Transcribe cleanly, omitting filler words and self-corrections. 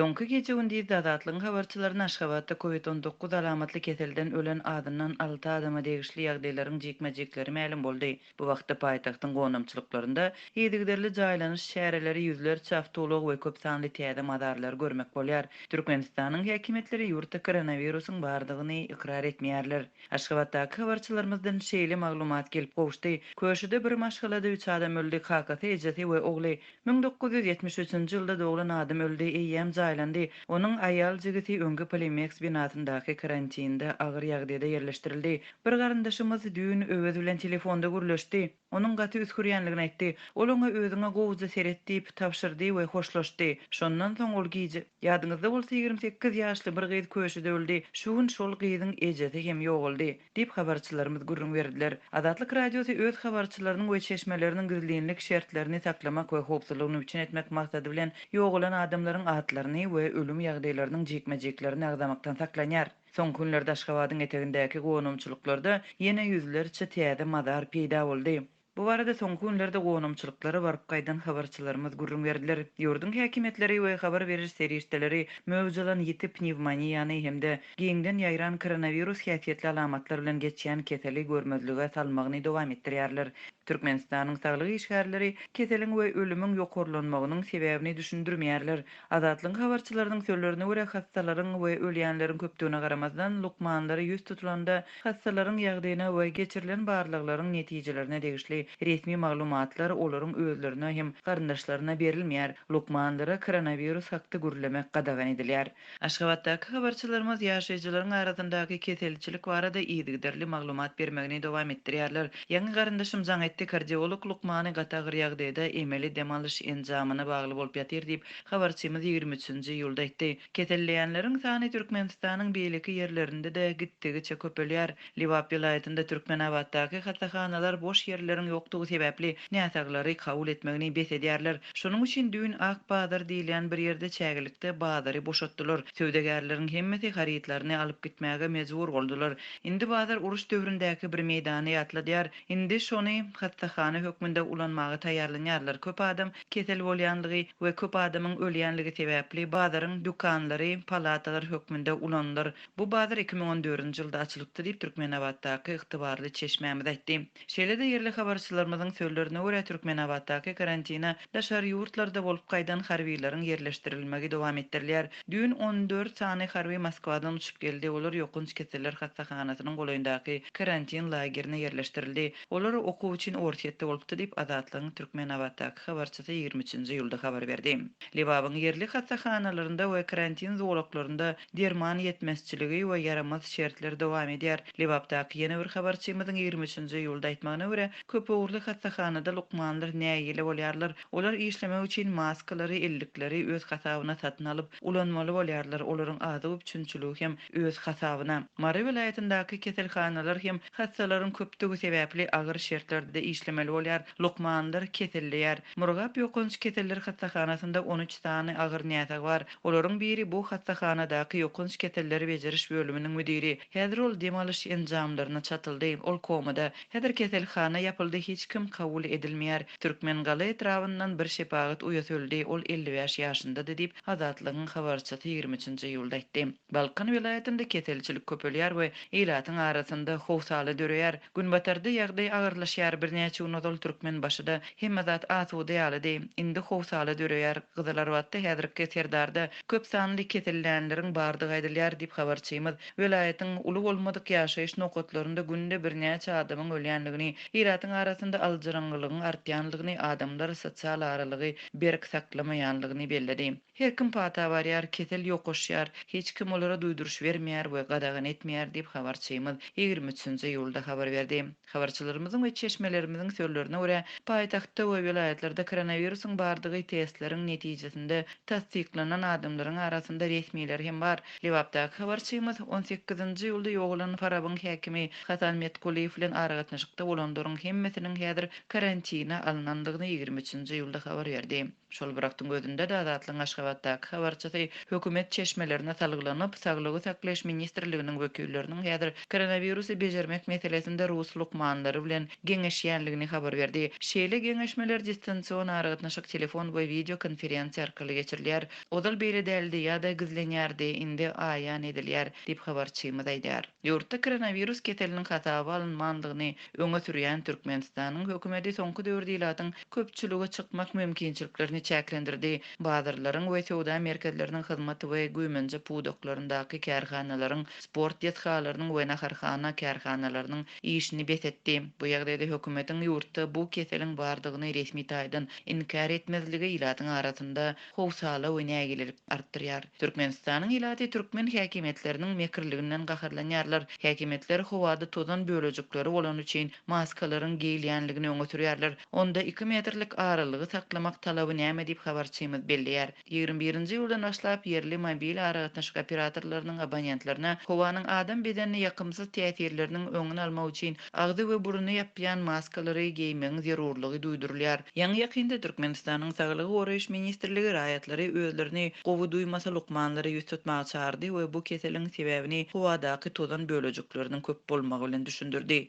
Soňky gije-gündizde Azatlygyň habarçylaryna Aşgabatda Covid 19 alamatly keselden ölen azyndan alty adama degişli ýagdaýlaryň jikme-jikleri mälim boldy. Bu wagtda paýtagtyň gonamçylyklarynda yzygiderli jaýlanyş çäreleri, ýüzlerçe awtoulag we köp sanly täze mazarlary görmek bolýar. Türkmenistanyň häkimiýetleri ýurtda koronawirusyň bardygyny ykrar etmeýärler. Aşgabatdaky habarçylarymyzdan şeýle maglumat gelip gowuşdy, Köşüde bir maşgalada üç adam öldi, kakasy, ejesi we ogly. 1973-nji ýylda doglan adam öldi, eýýäm jaýlandy. Onuň aýal jigisi öňki Polimeks binasyndaky karantinde agyr ýagdaýda ýerleşdirildi. Bir garyndaşymyz düýn Öwez bilen telefonda gürleşdi. Onuň gaty üsgürýänligini aýtdy. Ol oňa özüňe gowuja seret diýip, tabşyrdy we hoşlaşdy. Şondan soň ol gije, ýadyňyzda bolsa 28 ýaşly bir gyz Köşüde öldi, şu gün şol gyzyň ejesi hem ýogaldy, diýip habarçylarymyz gürrüň berdiler. Azatlyk Radiosy öz habarçylarynyň we çeşmeleriniň gizlinlik şertlerini saklamak we howpsuzlygyny üpjün etmek maksady bilen ýogalan adamlaryň atlaryny we ölüm ýagdaýlarynyň jikme-jiklerini agzamakdan saklanýar. Soňky günlerde Aşgabadyň etegindäki gonamçylyklarda ýene ýüzlerçe täze mazar peýda boldy. Bu barada soňky günlerde gonamçylyklara baryp gaýdan habarçylarymyz gürrüň berdiler. Ýurduň häkimiýetleri we habar beriş serişdeleri möwç alan ýiti pnewmoniýany hem-de giňden ýaýran koronawirus häsiýetli alamatlar bilen geçýän keseli görmezlige salmagyny dowam etdirýärler. Türkmenistanyň saglyk işgärleri keseliň we ölümiň ýokarlanmagynyň sebäbini düşündirmeýärler. Azatlygyň habarçylarynyň sözlerine görä, hassalaryň we ölýänleriň köpdügine garamazdan, lukmanlara ýüz tutulanda, hassalaryň ýagdaýyna we geçirilen barlaglaryň netijelerine degişli resmi maglumatlar olaryň özlerine hem garyndaşlaryna berilmeýär, lukmanlara koronawirus hakda gürlemek gadagan edilýär. Aşgabatdaky habarçylarymyz ýaşaýjylaryň arasyndaky keselçilik barada yzygiderli maglumat bermegini dowam etdirýärler. Ýaňy garyndaşym jaň etdi, kardiolog lukmany gaty agyr ýagdaýda emeli dem alyş enjamyna bagly bolup ýatyr diýip, habarçymyz 23-nji iýulda aýtdy. Keselleýänleriň sany Türkmenistanyň beýleki ýerlerinde-de gitdigiçe köpelýär. Lebap welaýatynda Türkmenabatdaky hassahanalar boş ýerleriň ýokdugy sebäpli näsaglary kabul etmegini bes edýärler. Şonuň üçin düýn Ak bazar diýilýän bir ýerde çägelikde bazary boşatdylar. Söwdagärleriň hemmesi harytlaryny alyp gitmäge mejbur boldular. Indi bazar uruş döwründäki bir meýdany ýatladýar. Indi şony hassahana hökmünde ulanmaga taýýarlanýarlar. Köp adam kesel bolýanlygy we köp adamyň ölýänligi sebäpli bazaryň dükanlary palatalar hökmünde ulanylar. Bu bazar 2014-nji ýylda açylypdy diýip, Türkmenabatdaky ygtybarly çeşmämiz aýtdy. Şeýle-de ýerli habarçylarymyzyň sözlerine görä, Türkmenabatdaky karantina daşary ýurtlarda bolup gaýdan harbylaryň ýerleşdirilmegi dowam etdirilýär. Düýn 14 sany harby Moskwadan uçup geldi, olar ýokanç keseller hassahanasynyň golaýyndaky karantin lagerine ýerleşdirildi. Olar okuw üçin Orsýetde bolupdy diýip, Azatlygyň Türkmenabatdaky habarçysy 23-nji iýulda habar berdi. Lebabyň ýerli hassahanalarynda we karantin zolaklarynda derman ýetmezçiligi we ýaramaz şertler dowam edýär. Lebapdaky ýene bir habarçymyzyň 23-nji iýulda aýtmagyna görä, köpugurly hassahanada lukmanlar nägile bolýarlar. Olar işlemek üçin maskalary, ellikleri öz hasabyna satyn alyp, ulanmaly bolýarlar, olaryň azyk üpjünçiligi hem öz hasabyna. Mary welaýatyndaky keselhanalar hem hassalaryň köpdügi sebäpli agyr şertlerde işlemeli bolýar, lukmanlar keselleýär. Murgap ýokanç keseller hassahanasynda 13 sany agyr näsag bar. Olaryň biri bu hassahanadaky ýokanç keselleri bejeriş bölüminiň müdiri. Häzir ol dem alyş enjamlaryna çatyldy. Ol komada. Häzir keselhana ýapyldy, hiç kim kabul edilmeýär. Türkmengala etrabyndan bir şepagat uýasy öldi, ol 55 ýaşyndady diýip, Azatlygyň habarçysy 23-nji iýulda aýtdy. Balkan welaýatynda keselçilik köpelýär we ilatyň arasynda howsala döreýär. Günbatarda ýagdaý agyrlaşýar, birnäçe gün ozal Türkmenbaşyda hemme zat asuda ýalydy. Indi howsala döreýär. Gyzylarbatda häzirki Serdarda köp sanly kesellänleriň bardygy aýdylýar diýip, habarçymyz welaýatyň uly bolmadyk ýaşaýyş nokatlarynda günde birnäçe adamyň ölýändigini, ilatyň arasynda aljyraňňylygyň artýandygyny, adamlar sosial aralygy berk saklamaýandygyny belledi. Her kim pata barýar, kesel ýokaşýar, hiç kim olara duýduryş bermeýär we gadagan etmeýär diýip, habarçymyz 23-nji iýulda habar berdi. Habarçylarymyzyň we çeşmelerimiziň sözlerine görä, paýtagtda we welaýatlarda koronawirusyň bardygy testleriň netijesinde tassyklanan adamlaryň arasynda resmiler hem bar. Lebapdaky habarçymyz 18-nji iýulda ýogalan Farabyň häkimi Hasan Metkulyýew bilen aragatnaşykda bolanlaryň hemmesiniň häzir karantina alnandygyny 23-nji iýulda habar berdi. Şol bir wagtyň özünde-de Azatlygyň Aşgabatdaky habarçysy hökümet çeşmelerine salgylanyp, Saglygy saklaýyş ministrliginiň wekilleriniň häzir koronawirusy bejermek meselesinde rus lukmanlary bilen geňeşýänligini habar berdi. Şeýle geňeşmeler distansion aragatnaşyk, telefon we wideo konferensiýa arkaly geçirilýär. Ozal beýle däldi ýa-da gizlenýärdi, indi aýan edilýär, diýip habarçymyz aýdýar. Ýurtda koronawirus keseliniň hasaba alynmandygyny öňe sürýän Türkmenistanyň hökümeti soňky döwürde ilatyň köpçülige çykmak mümkinçiliklerini çäklendirdi. Bazarlaryň we söwda merkezleriniň hyzmat we güýmenje pudaklaryndaky kärhanalaryň, sport desgalarynyň we naharhana kärhanalarynyň işini bes etdi. Bu ýagdaýda hökümetiň ýurtda bu keseliň bardygyny resmi taýdan inkär etmezligi ilatyň arasynda howsala we nägilelik artdyrýar. Türkmenistanyň ilaty türkmen häkimiýetleriniň mekirliginden gaharlanýarlar. Häkimiýetler howada tozan bölejikleri bolany üçin maskalaryň geýilýänligini öňe sürýärler. Onda iki metrlik aralygy saklamak talaby näme diýip habarçymyz belleýär. 21-nji iýuldan başlap ýerli mobil aragatnaşyk operatorlarynyň abonentlerine howanyň adam bedenine ýakymsyz täsirleriniň öňüni almak üçin agzy we burny ýapýan maskalary geýmegiň zerurlygy duýdurylýar. Ýaňy-ýakynda Türkmenistanyň Saglygy goraýyş ministrligi raýatlary özlerini gowy duýmasa lukmanlara ýüz tutmaga çagyrdy we bu keseliň sebäbini howadaky tozan bölejikleriniň köp bolmagy bilen düşündirdi.